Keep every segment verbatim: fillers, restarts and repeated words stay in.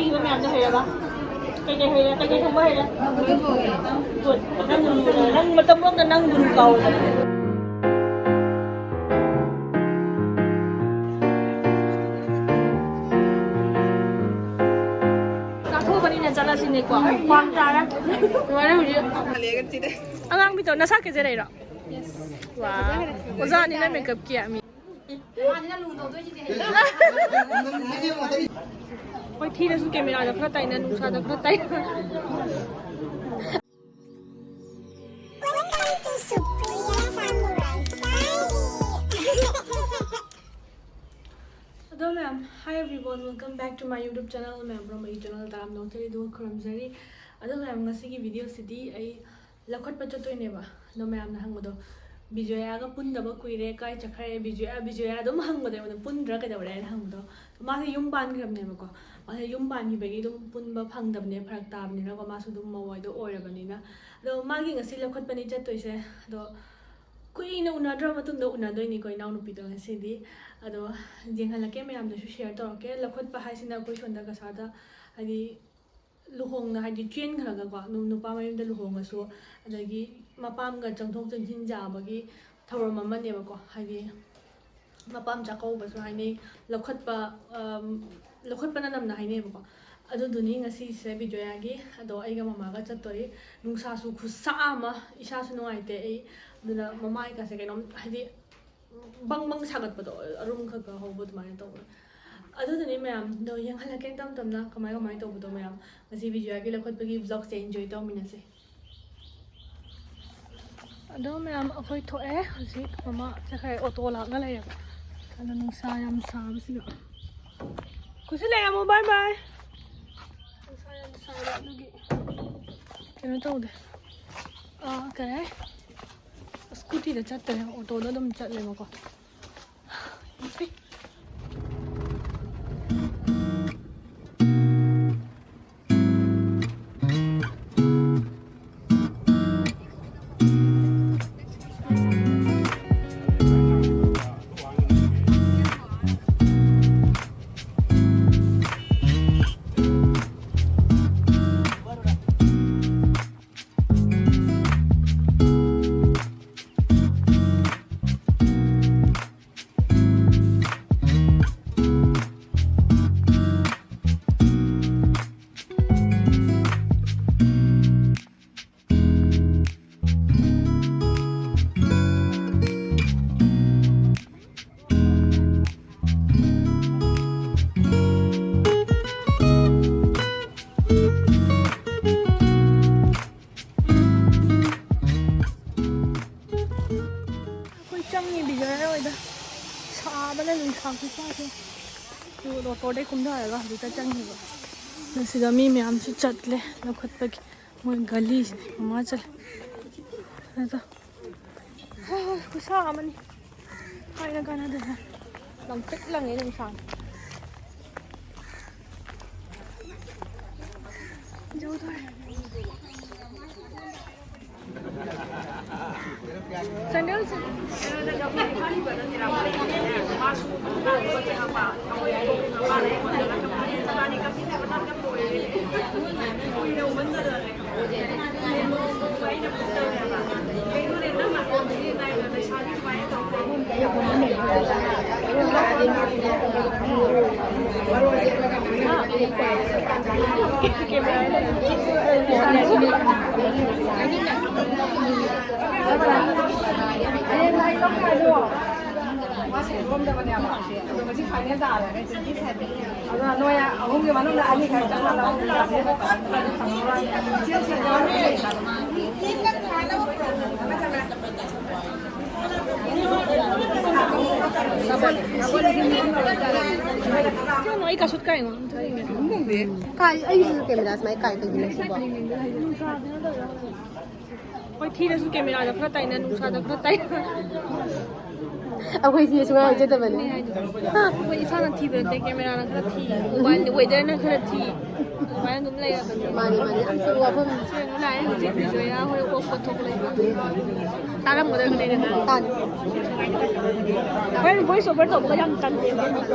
ꯏꯕ ꯃꯌꯥꯝꯗꯣ ꯍꯩꯔꯕ? ꯀꯩꯀꯩ ꯍꯩꯔꯦ? ꯀꯩꯀꯩ ꯊꯣꯡꯕ ꯍꯩꯔꯦ? ꯂꯣꯏ ꯊꯣꯡꯉꯦ꯫ Good. ꯅꯪ, ꯅꯪ ꯃꯇꯝ ꯑꯃꯗ ꯅꯪ ꯒꯨꯔꯨ ꯀꯥꯎ꯫ ꯆꯥꯊꯣꯛꯑꯕꯅꯤꯅ ꯆꯠꯂꯁꯤꯅꯦꯀꯣ꯫ ꯈ꯭ꯋꯥꯡ ꯆꯥꯔꯦ꯫ ꯂꯣꯏꯔꯦ ꯍꯧꯖꯤꯛ꯫ ꯑꯉꯥꯡꯕꯤꯗꯣ ꯅꯁꯥ ꯀꯦꯖꯔꯛꯏꯔꯣ? Yes. ꯋꯥ꯫ ꯑꯣꯖꯥꯅꯤꯅ makeup ꯀꯤ ꯃꯤ꯫ ꯃꯥꯅꯤꯅ ꯂꯨ ꯇꯧꯗꯣꯏꯁꯤꯗꯤ ꯍꯌꯦꯡ꯫ ꯍꯣꯏ, ꯊꯤꯔꯁꯨ camera ꯗ ꯈꯔ ꯇꯥꯏꯅ, ꯅꯨꯡꯁꯥꯗ ꯈꯔ ꯇꯥꯏꯅ꯫ Welcome to Supriya Samurai Style. ꯑꯗꯣ ꯃꯌꯥꯝ, hi everyone, welcome back to my YouTube channel. ꯃꯌꯥꯝ ꯄꯨꯝꯅꯃꯛ ꯑꯩꯒꯤ channel ꯇꯔꯥꯝꯅ ꯑꯣꯛꯆꯔꯤ ꯑꯗꯨꯒ ꯈꯨꯔꯨꯝꯖꯔꯤ꯫ ꯑꯗꯣ ꯃꯌꯥꯝ, ꯉꯁꯤꯒꯤ video ꯁꯤꯗꯤ ꯑꯩ ꯂꯧꯈꯠꯄ ꯆꯠꯇꯣꯏꯅꯦꯕ꯫ ꯑꯗꯣ ꯃꯌꯥꯝꯅ ꯍꯪꯕꯗꯣ, "ꯕꯤꯖꯣꯌꯥꯒ ꯄꯨꯟꯗꯕ ꯀꯨꯏꯔꯦ, ꯀꯥꯏ ꯆꯠꯈ꯭ꯔꯦ ꯕꯤꯖꯣꯌꯥ?" ꯕꯤꯖꯣꯌꯥ ꯑꯗꯨꯝ ꯍꯪꯕꯗꯣ ꯑꯩꯉꯣꯟꯗ, "ꯄꯨꯟꯗ꯭ꯔꯥ ꯀꯩꯗꯧꯔꯦ?" ꯍꯥꯏꯅ ꯍꯪꯕꯗꯣ꯫ ꯃꯥꯁꯦ ꯌꯨꯝ ꯄꯥꯟꯈ꯭ꯔꯕꯅꯦꯕꯀꯣ꯫ ꯃꯥꯁꯦ ꯌꯨꯝ ꯄꯥꯟꯈꯤꯕꯒꯤ ꯑꯗꯨꯝ ꯄꯨꯟꯕ ꯐꯪꯗꯕꯅꯦ, ꯐꯔꯛ ꯇꯥꯕꯅꯤꯅꯀꯣ, ꯃꯥꯁꯨ ꯑꯗꯨꯝ ꯃꯧ ꯑꯣꯏꯗꯣ ꯑꯣꯏꯔꯕꯅꯤꯅ꯫ ꯑꯗꯣ ꯃꯥꯒꯤ ꯉꯁꯤ ꯂꯧꯈꯠꯄꯅꯤ ꯆꯠꯇꯣꯏꯁꯦ꯫ ꯑꯗꯣ ꯀꯨꯏꯅ ꯎꯅꯗ꯭ꯔ ꯃꯇꯨꯡꯗ ꯎꯅꯗꯣꯏꯅꯤꯀꯣ ꯏꯅꯥꯎꯅꯨꯄꯤꯗꯣ ꯉꯁꯤꯗꯤ꯫ ꯑꯗꯣ ꯌꯦꯡꯍꯜꯂꯛꯀꯦ, ꯃꯌꯥꯝꯗꯁꯨ share ꯇꯧꯔꯛꯀꯦ꯫ ꯂꯧꯈꯠꯄ ꯍꯥꯏꯁꯤꯅ ꯑꯩꯈꯣꯏ ꯁꯣꯝꯗ ꯀꯁꯥꯗ, ꯍꯥꯏꯗꯤ, ꯂꯨꯍꯣꯡꯅ, ꯍꯥꯏꯗꯤ, ꯆꯦꯟꯈ꯭ꯔꯒꯀꯣ, ꯅꯨ-, ꯅꯨꯄꯥ ꯃꯌꯨꯝꯗ ꯂꯨꯍꯣꯡꯉꯁꯨ, ꯑꯗꯒꯤ ꯃꯄꯥꯝꯒ ꯆꯪꯊꯣꯛ ꯆꯪꯁꯤꯟ ꯌꯥꯕꯒꯤ ꯊꯧꯔꯝ ꯑꯃꯅꯦꯕꯀꯣ꯫ ꯍꯥꯏꯗꯤ, ꯃꯄꯥꯝ ꯆꯥꯛꯀꯧꯕꯁꯨ ꯍꯥꯏꯅꯩ, ꯂꯧꯈꯠꯄ, ꯑꯝ, ꯂꯧꯈꯠꯄꯅ ꯅꯝꯅ ꯍꯥꯏꯅꯩꯌꯦꯕꯀꯣ꯫ ꯑꯗꯨꯗꯨꯅꯤ ꯉꯁꯤꯁꯦ ꯕꯤꯖꯣꯌꯥꯒꯤ꯫ ꯑꯗꯣ ꯑꯩꯒ ꯃꯃꯥꯒ ꯆꯠꯇꯣꯔꯤ꯫ ꯅꯨꯡꯁꯥꯁꯨ ꯈꯨꯠꯁꯥ ꯑꯃ, ꯏꯁꯥꯁꯨ ꯅꯨꯡꯉꯥꯏꯇꯦ ꯑꯩ꯫ ꯑꯗꯨꯅ ꯃꯃꯥꯏꯒꯁꯦ ꯀꯩꯅꯣꯝ, ꯍꯥꯏꯗꯤ, ꯕꯪ ꯕꯪ ꯁꯥꯒꯠꯄꯗꯣ, ꯑꯔꯨꯝ ꯈꯔ ꯈꯔ ꯍꯧꯕ ꯑꯗꯨꯃꯥꯏꯅ ꯇꯧꯕ꯫ ꯑꯗꯨꯗꯨꯅꯤ ꯃꯌꯥꯝꯗꯣ ꯌꯦꯡꯍꯜꯂꯛꯀꯦ ꯇꯞ ꯇꯞꯅ ꯀꯃꯥꯏ ꯀꯃꯥꯏꯅ ꯇꯧꯕꯗꯣ ꯃꯌꯥꯝ꯫ ꯉꯁꯤ ꯕꯤꯖꯣꯌꯥꯒꯤ ꯂꯧꯈꯠꯄꯒꯤ vlog ꯁꯦ enjoy ꯇꯧꯃꯤꯟꯅꯁꯦ꯫ ꯑꯗꯣ ꯃꯌꯥꯝ ꯑꯩꯈꯣꯏ ꯊꯣꯛꯑꯦ ꯍꯧꯖꯤꯛ꯫ ꯃꯃꯥ ꯆꯠꯈ꯭ꯔꯦ, ꯑꯣꯇꯣ ꯂꯥꯛꯅ ꯂꯩꯔꯦꯕ꯫ ꯑꯗꯣ ꯅꯨꯡꯁꯥ ꯌꯥꯝ ꯁꯥꯕꯁꯤꯗ꯫ ꯈꯨꯠꯁꯤ ꯂꯩꯔꯝꯃꯣ, bye bye꯫ ꯅꯨꯡꯁꯥ ꯌꯥꯝ ꯁꯥꯕ ꯑꯗꯨꯒꯤ ꯀꯩꯅꯣ ꯇꯧꯗꯦ꯫ ꯑꯥ, ꯀꯩ ꯍꯥꯏ? Scooty ꯗ ꯆꯠꯇ꯭ꯔꯦ, ꯑꯣꯇꯣꯗ ꯑꯗꯨꯝ ꯆꯠꯂꯦꯕꯀꯣ꯫ ꯑꯗꯩ ꯀꯨꯝꯊꯔꯒ ꯍꯧꯖꯤꯛꯇ ꯆꯪꯉꯤꯕ꯫ ꯃꯁꯤꯗ ꯃꯤ ꯃꯌꯥꯝꯁꯨ ꯆꯠꯂꯦ ꯂꯧꯈꯠꯄꯒꯤ꯫ ꯃꯣꯏ ꯒꯂꯤꯁꯤꯗꯤ ꯃꯃꯥ ꯆꯠꯂꯦ꯫ ꯑꯗꯣ, ꯍꯥ, ꯈꯨꯁꯥ ꯑꯃꯅꯤ꯫ ꯍꯥꯏꯅ ꯀꯥꯟꯅꯗꯅ ꯂꯪꯇ꯭ꯔꯤꯛ ꯂꯪꯉꯦ ꯅꯨꯡꯁꯥꯅ꯫ ꯌꯧꯗꯣꯔꯦ꯫ ꯁꯦꯟꯗꯜꯁꯦ꯫ ꯑꯗꯣ ꯅꯣꯏ ꯑꯍꯨꯝꯒꯤ ꯃꯅꯨꯡꯗ ꯑꯅꯤꯈꯛ ꯆꯪꯍꯜꯂꯣ꯫ ꯀꯩꯅꯣ, ꯑꯩ ꯀꯥꯁꯨꯠ ꯀꯥꯏꯉꯣ꯫ ꯀꯥꯏ, ꯑꯩꯒꯤꯁꯨ ꯀꯦꯃꯦꯔꯥ ꯁꯨꯃꯥꯏꯅ ꯀꯥꯏ ꯀꯩꯒꯤꯅꯣ ꯁꯤꯕꯣ? ꯑꯩꯈꯣꯏ ꯊꯤꯔꯁꯨ ꯀꯦꯃꯦꯔꯥꯗ ꯈꯔ ꯇꯥꯏꯅ, ꯅꯨꯡꯁꯥꯗ ꯈꯔ ꯇꯥꯏꯅ꯫ ꯑꯩꯈꯣꯏꯗꯤ ꯁꯨꯡꯍꯥꯏ ꯍꯥꯏꯖꯗꯕꯅꯦ꯫ ꯑꯩꯈꯣꯏ ꯏꯁꯥꯅ ꯊꯤꯕ ꯅꯠꯇꯦ, ꯀꯦꯃꯦꯔꯥꯅ ꯈꯔ ꯊꯤ, ꯃꯣꯕꯥꯏꯜ, ꯋꯦꯗꯔꯅ ꯈꯔ ꯊꯤ, ꯑꯗꯨꯃꯥꯏꯅ ꯑꯗꯨꯝ ꯂꯩꯔꯕꯅꯦ꯫ ꯃꯥꯅꯤ, ꯃꯥꯅꯤ, ꯌꯥꯝ ꯆꯨꯝꯕ ꯋꯥꯐꯝꯅꯤ꯫ ꯁꯤ ꯂꯥꯛꯑꯦ ꯍꯧꯖꯤꯛ ꯕꯤꯖꯣꯌꯥ ꯍꯣꯏ ꯑꯣꯛ ꯄꯣꯠꯊꯣꯛ ꯂꯩꯕ꯫ ꯇꯥꯔꯝꯒꯗꯕꯅꯦ꯫ ꯇꯥꯅꯤ꯫ ꯍꯣꯔꯦꯟ voice over ꯇꯧꯕꯒ ꯌꯥꯝ ꯇꯜꯂꯦꯕ꯫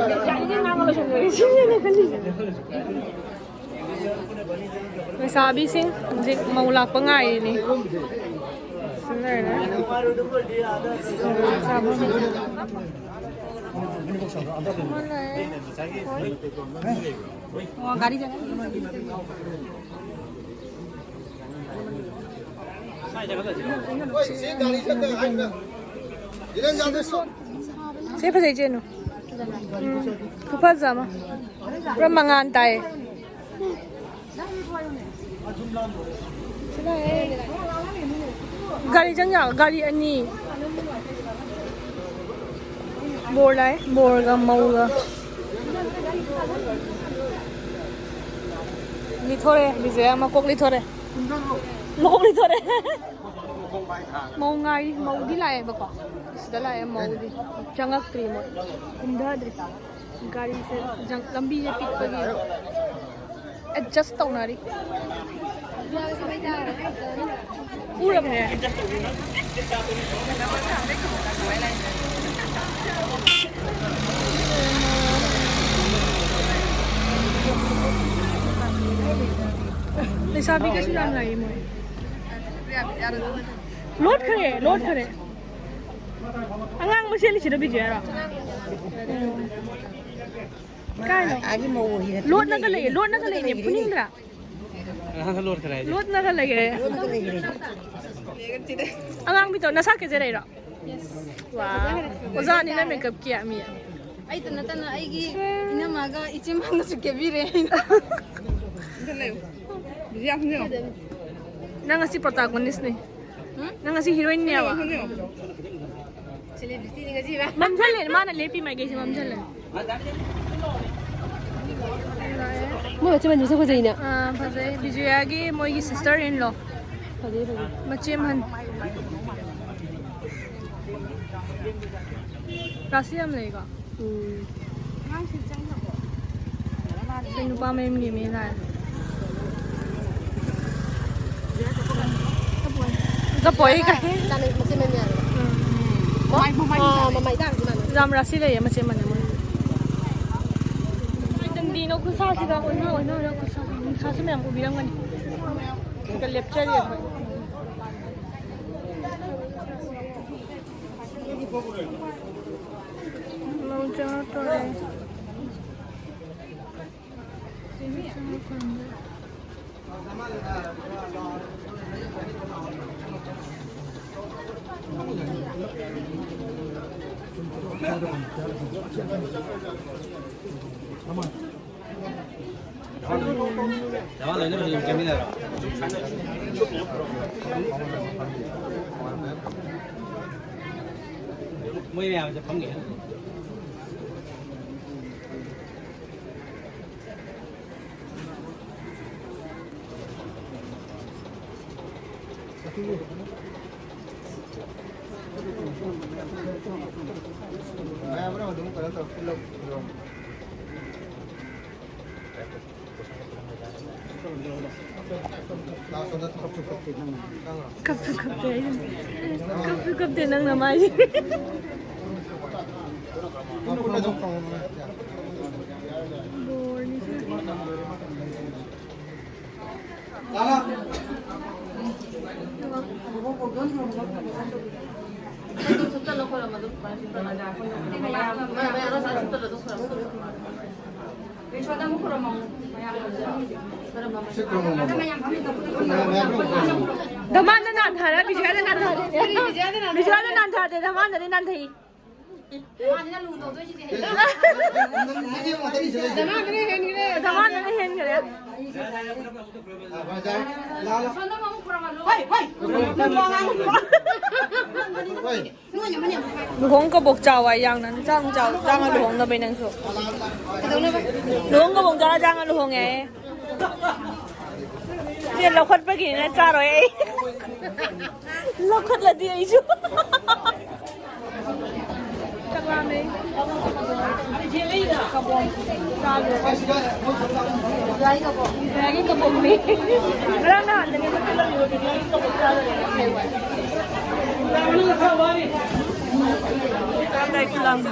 ꯌꯥꯔꯤꯉꯩ ꯉꯥꯡꯉ ꯂꯣꯏꯁꯟꯈ꯭ꯔꯒꯦ ꯁꯤꯅꯦ ꯑꯩꯅ ꯈꯜꯂꯤꯁꯦ꯫ ꯂꯩꯁꯥꯕꯤꯁꯤꯡ ꯍꯧꯖꯤꯛ ꯃꯧ ꯂꯥꯛꯄ ꯉꯥꯏꯔꯤꯅꯤ꯫ ꯁꯤ ꯂꯩꯔꯦ꯫ ꯑꯣ, ꯒꯥꯔꯤ ꯆꯠꯂꯦ꯫ ꯁꯤ ꯐꯖꯩ, ꯆꯦꯅꯨ꯫ ꯎꯝ, ꯈꯨꯐꯖ ꯑꯃ꯫ ꯄꯨꯔꯥ ꯃꯉꯥꯜ ꯇꯥꯏꯌꯦ꯫ ꯒꯥꯔꯤ ꯆꯪ ꯌꯥꯕ, ꯒꯥꯔꯤ ꯑꯅꯤ꯫ ꯕꯣꯔ ꯂꯥꯛꯑꯦ, ꯕꯣꯔꯒ ꯃꯧꯒ꯫ ꯂꯤꯊꯣꯔꯦ, ꯕꯤꯖꯌꯥ ꯃꯀꯣꯛ ꯂꯤꯊꯣꯔꯦ꯫ ꯃꯀꯣꯛ ꯂꯤꯊꯣꯔꯦ꯫ ꯃꯧ ꯉꯥꯏꯔꯤ, ꯃꯧꯗꯤ ꯂꯥꯛꯑꯦꯕꯀꯣ꯫ ꯁꯤꯗ ꯂꯥꯛꯑꯦ ꯃꯧꯗꯤ꯫ ꯆꯪꯉꯛꯇ꯭ꯔꯤ ꯃꯣꯏ꯫ ꯀꯨꯝꯊꯗ꯭ꯔꯤ꯫ ꯒꯥꯔꯤꯁꯦ ꯖꯪ-, ꯂꯝꯕꯤꯁꯦ ꯄꯤꯛꯄꯒꯤ ꯑꯦꯗꯖꯁ ꯇꯧꯅꯔꯤ꯫ ꯎꯔꯕꯅꯦ꯫ ꯂꯩꯁꯥꯕꯤ ꯀꯩꯁꯨ ꯌꯥꯝ ꯂꯥꯛꯏ ꯃꯣꯏ꯫ ꯂꯣꯠꯈ꯭ꯔꯦ, ꯂꯣꯠꯈ꯭ꯔꯦ꯫ ꯑꯉꯥꯡ ꯃꯁꯦꯜ ꯁꯤꯗ ꯕꯤꯖꯤ ꯍꯥꯏꯔꯣ? ꯀꯥꯏꯅꯣ? ꯑꯥꯒꯤ ꯃꯧ ꯍꯤꯅ ꯂꯣꯠꯅꯒ ꯂꯩꯌꯦ, ꯂꯣꯠꯅꯒ ꯂꯩꯅꯦ, ꯐꯨꯅꯤꯡꯗ꯭ꯔꯥ? ꯑꯉꯥꯡ ꯂꯣꯠꯈ꯭ꯔꯦ ꯍꯥꯏꯁꯦ꯫ ꯂꯣꯠꯅꯒ ꯂꯩꯔꯦ꯫ ꯂꯣꯠꯅꯒ ꯂꯩꯔꯦ꯫ ꯑꯉꯥꯡꯕꯤꯗꯣ ꯅꯁꯥ ꯀꯦꯖꯔꯛꯏꯔꯣ? ꯋꯥ꯫ ꯑꯣꯖꯥꯅꯤꯅ ꯃꯦꯀꯞꯀꯤ ꯃꯤ꯫ ꯑꯩꯇ ꯅꯠꯇꯅ ꯑꯩꯒꯤ ꯏꯅꯝꯃꯒ ꯏꯆꯦ ꯃꯥꯡꯗꯁꯨ ꯀꯦꯕꯤꯔꯦ ꯑꯩꯅ꯫ ꯑꯝꯇ ꯂꯩꯌꯨ꯫ ꯕꯤꯖꯤ ꯌꯥꯝ ꯐꯝꯖꯤꯜꯂꯣ꯫ ꯅꯪ ꯉꯁꯤ protagonist ꯅꯤ꯫ ꯍꯨꯝ? ꯅꯪ ꯉꯁꯤ heroine ꯅꯦꯕ? ꯐꯝꯖꯤꯜꯂꯣ, ꯐꯝꯖꯤꯜꯂꯣ꯫ Celebrity ꯅꯤ ꯉꯁꯤ ꯏꯕꯦꯝꯃ꯫ ꯃꯝꯁꯤꯜꯂꯦ, ꯃꯥꯅ ꯂꯦꯞꯄꯤ ꯃꯥꯏꯀꯩꯁꯦ ꯃꯝꯁꯤꯜꯂꯦ꯫ ꯃꯣꯏ ꯃꯆꯤꯟ ꯃꯅꯥꯎꯁꯨ ꯐꯖꯩꯅꯦ꯫ ꯑꯥ, ꯐꯖꯩ꯫ ꯕꯤꯖꯌꯥꯒꯤ ꯃꯣꯏꯒꯤ sister in law꯫ ꯐꯖꯩ, ꯐꯖꯩ꯫ ꯃꯆꯦ ꯑꯍꯟ꯫ ꯔꯥꯁꯤ ꯌꯥꯝ ꯂꯩꯀꯣ꯫ ꯎꯝ꯫ ꯁꯤ ꯅꯨꯄꯥ ꯃꯌꯨꯝꯒꯤ ꯃꯤ ꯂꯥꯛꯑꯦ꯫ ꯆꯠꯄꯣꯏ ꯀꯥꯏ꯫ ꯆꯥꯅꯩ, ꯃꯆꯤꯟ ꯃꯅꯥꯎ ꯌꯥꯔꯦ꯫ ꯎꯝ꯫ ꯃꯃꯥꯏ, ꯃꯃꯥꯏ ꯑꯥ, ꯃꯃꯥꯏ ꯇꯥꯔꯗꯤ ꯃꯥꯟꯅꯩ꯫ ꯌꯥꯝ ꯔꯥꯁꯤ ꯂꯩꯌꯦ ꯃꯆꯤꯟ ꯃꯅꯥꯎ ꯃꯣꯏ꯫ ꯀꯔꯤꯅꯣ ꯈꯨꯠꯁꯥꯁꯤꯗ ꯑꯣꯏꯅ, ꯑꯣꯏꯅ, ꯑꯣꯏꯅ ꯈꯨꯠꯁꯥꯁꯤ ꯅꯨꯡꯁꯥꯁꯨ ꯃꯌꯥꯝ ꯎꯕꯤꯔꯝꯒꯅꯤ꯫ ꯁꯤꯗ ꯂꯦꯞꯆꯔꯤ ꯑꯩꯈꯣꯏ꯫ ꯃꯧ ꯆꯪꯉꯛꯇꯣꯔꯦ꯫ ꯃꯣꯏ ꯃꯌꯥꯝꯁꯦ ꯐꯝꯒꯦ꯫ ꯃꯌꯥꯝ ꯑꯗꯨꯝ ꯀꯩꯅꯣ ꯇꯧꯔ ꯄꯨꯜꯂꯞ ꯄꯨꯜꯂꯞ꯫ ꯀꯞꯁꯨ ꯀꯞꯇꯦ ꯑꯩꯅ꯫ ꯀꯞꯁꯨ ꯀꯞꯇꯦ ꯅꯪꯅ ꯃꯥꯏꯁꯦ꯫ ꯕꯣꯔꯅꯤ ꯁꯤ꯫ ꯙꯃꯥꯟꯗ ꯅꯥꯟꯊꯔ ꯕꯤꯖꯌꯥꯗ ꯅꯥꯟꯊꯔꯦ꯫ ꯕꯤꯖꯌꯥꯗ ꯅꯥꯟꯊꯔꯦ, ꯙꯃꯥꯟꯗꯗꯤ ꯅꯥꯟꯊꯩ꯫ ꯙꯃꯥꯟꯗꯅ ꯍꯦꯟꯈ꯭ꯔꯦ꯫ ꯙꯃꯥꯟꯗꯅ ꯍꯦꯟꯈ꯭ꯔꯦ꯫ ꯂꯨꯍꯣꯡ ꯀꯕꯣꯛ ꯆꯥꯎ ꯍꯥꯏ ꯌꯥꯡꯅ꯫ ꯆꯥꯡ ꯆꯥꯎ, ꯆꯥꯡꯅ ꯂꯨꯍꯣꯡꯅꯕꯩ ꯅꯪꯁꯨ꯫ ꯂꯨꯍꯣꯡ ꯀꯕꯣꯛ ꯆꯥꯎ, ꯆꯥꯡꯅ ꯂꯨꯍꯣꯡꯉꯦ ꯍꯥꯏꯌꯦ꯫ ꯁꯦ ꯂꯧꯈꯠꯄꯒꯤꯅꯤꯅ ꯆꯥꯔꯣꯏ ꯑꯩ꯫ ꯂꯧꯈꯠꯂꯗꯤ ꯑꯩꯁꯨ꯫ ꯆꯥꯛ ꯂꯥꯝꯃꯦ꯫ ꯀꯕꯣꯛ ꯆꯥꯗꯣꯏ꯫ ꯕꯤꯗ꯭ꯌꯥꯒꯤ ꯀꯕꯣꯛꯅꯦ꯫ ꯉꯔꯥꯡ ꯅꯍꯥꯟꯗꯒꯤ ꯃꯈꯜ ꯑꯃ ꯕꯤꯗ꯭ꯌꯥꯒꯤ ꯀꯕꯣꯛ ꯆꯥꯗꯣꯏꯅꯦ꯫ ꯆꯥꯔꯝꯗꯥꯏ ꯈꯨꯂꯥꯡꯗꯣ꯫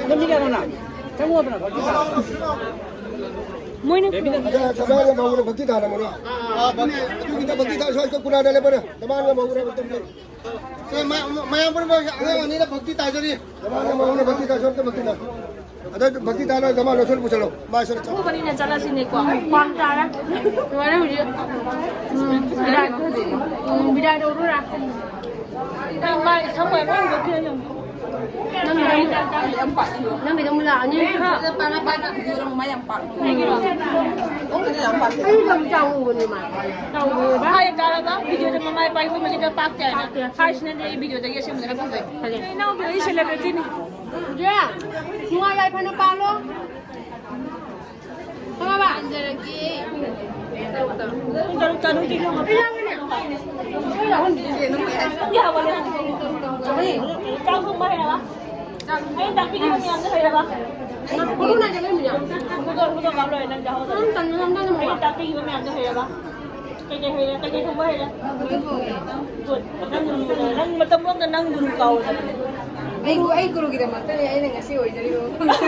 ꯅꯪ ꯃꯤ ꯀꯌꯥꯅꯣ ꯅꯪ? ꯆꯪꯉꯣꯗꯅ, ꯚꯥꯏ꯫ ꯃꯣꯏꯅ ꯑꯗ ꯅꯃꯥꯒ ꯃꯧꯅ ꯚꯛꯇꯤ ꯊꯥꯔꯝꯃꯔꯣ? ꯑꯥ, ꯚꯛ-, ꯑꯗꯨꯒꯤꯗ ꯚꯛꯇꯤ ꯊꯥ-, ꯁ꯭ꯋꯥꯏꯗ ꯀꯨꯔꯥꯟꯗ ꯂꯦꯞꯄꯔꯦ꯫ ꯅꯃꯥꯒ ꯃꯧꯅ ꯚꯛꯇꯤ ꯊꯥ-, ꯁꯦ, ꯃ-, ꯃ-, ꯃꯌꯥꯝ ꯄꯨꯝꯅꯃꯛ ꯑꯉꯥꯡ ꯑꯅꯤꯅ ꯚꯛꯇꯤ ꯊꯥꯖꯔꯤ꯫ ꯅꯃꯥꯒ ꯃꯧꯅ ꯚꯛꯇꯤ ꯊꯥ-, ꯁ꯭ꯋꯥꯏꯗ ꯚꯛꯇꯤ ꯊꯥ-, ꯑꯗ ꯚꯛꯇꯤ ꯊꯥꯔꯒ ꯅꯃꯥ ꯂꯧꯁꯜ ꯄꯨꯁꯜꯂꯣ꯫ ꯃꯥ ꯁ꯭ꯋꯥꯏꯗ ꯆꯠꯂꯣ꯫ ꯊꯣꯛꯄꯅꯤꯅ ꯆꯠꯂꯁꯤꯅꯦꯀꯣ꯫ ꯈ꯭ꯋꯥꯡ ꯇꯥꯔꯦ꯫ ꯂꯣꯏꯔꯦ ꯍꯧꯖꯤꯛ꯫ ꯎꯝ, ꯕꯤꯔꯥꯠ꯫ ꯎꯝ, ꯕꯤꯔꯥꯠ ꯎꯔꯨꯔꯥ꯫ ꯃꯥꯏ ꯁꯝꯒ ꯂꯣꯏ ꯎꯔꯛꯈꯤꯅꯤ꯫ ꯅꯪꯒꯤꯗꯣ ꯑꯃꯨꯛ ꯂꯥꯛꯑꯅꯤ꯫ ꯑꯩꯁꯨ ꯌꯥꯝ ꯆꯥꯎꯅ ꯎꯕꯅꯦ ꯃꯥ꯫ ꯍꯥꯏ ꯇꯥꯔꯒ ꯚꯤꯗꯤꯑꯣꯗ ꯃꯃꯥꯏ ꯄꯥꯏꯕ ꯃꯁꯤꯗ ꯄꯥꯛꯇꯦ ꯍꯥꯏꯅ꯫ ꯄꯥꯛꯇꯦ꯫ ꯍꯥꯏꯁꯤꯅꯗꯤ ꯑꯩ ꯚꯤꯗꯤꯑꯣꯗꯒꯤ ꯑꯁꯦꯡꯕꯗꯅ ꯐꯖꯩ꯫ ꯐꯖꯩ꯫ ꯏꯅꯥꯎꯄꯤ ꯑꯩ ꯁꯦꯂꯦꯕ꯭ꯔꯤꯇꯤꯅꯤ꯫ ꯍꯧꯖꯤꯛ ꯅꯨꯡꯉꯥꯏ ꯌꯥꯏꯐꯅ ꯄꯥꯜꯂꯣ꯫ ꯈꯪꯉꯕ? ꯄꯨꯡ ꯇꯔꯨꯛꯇ꯫ ꯄꯨꯡ ꯇꯔꯨꯛꯇ ꯑꯗꯨꯝ ꯇꯤꯚꯤ ꯍꯧꯒꯠꯄ꯫ ꯄꯨꯡ ꯀꯌꯥ ꯍꯧꯒꯠꯂꯦ? ꯆꯥꯛ ꯊꯣꯡꯕ ꯍꯩꯔꯕ? ꯑꯩꯅ ꯇꯥꯛꯄꯤꯈꯤꯕ ꯃꯌꯥꯝꯗꯣ ꯍꯩꯔꯕ? ꯍꯨꯗꯣ, ꯍꯨꯗꯣ ꯀꯥꯞ ꯂꯣꯏꯔꯦ ꯅꯪ ꯆꯥꯍꯧꯗꯣ꯫ ꯑꯩꯅ ꯇꯥꯛꯄꯤꯈꯤꯕ ꯃꯌꯥꯝꯗꯣ ꯍꯩꯔꯕ? ꯀꯩꯀꯩ ꯍꯩꯔꯦ? ꯀꯩꯀꯩ ꯊꯣꯡꯕ ꯍꯩꯔꯦ? ꯂꯣꯏ ꯊꯣꯡꯉꯦ꯫ Good. ꯅꯪ ꯒꯨꯔꯨ, ꯅꯪ ꯃꯇꯝ ꯑꯃꯗ ꯅꯪ ꯒꯨꯔꯨ ꯀꯥꯎꯗꯅ꯫ ꯑꯩ ꯒꯨ-, ꯑꯩ ꯒꯨꯔꯨꯒꯤꯗꯃꯛꯇꯅꯦ ꯑꯩꯅ ꯉꯁꯤ ꯑꯣꯏꯖꯔꯤꯕ ꯃꯐꯝꯁꯦ꯫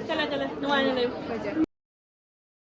ꯆꯠꯂꯦ, ꯆꯠꯂꯦ꯫ ꯅꯨꯡꯉꯥꯏꯅ ꯂꯩꯌꯨ꯫ ꯍꯣꯏ, ꯆꯠꯂꯦ꯫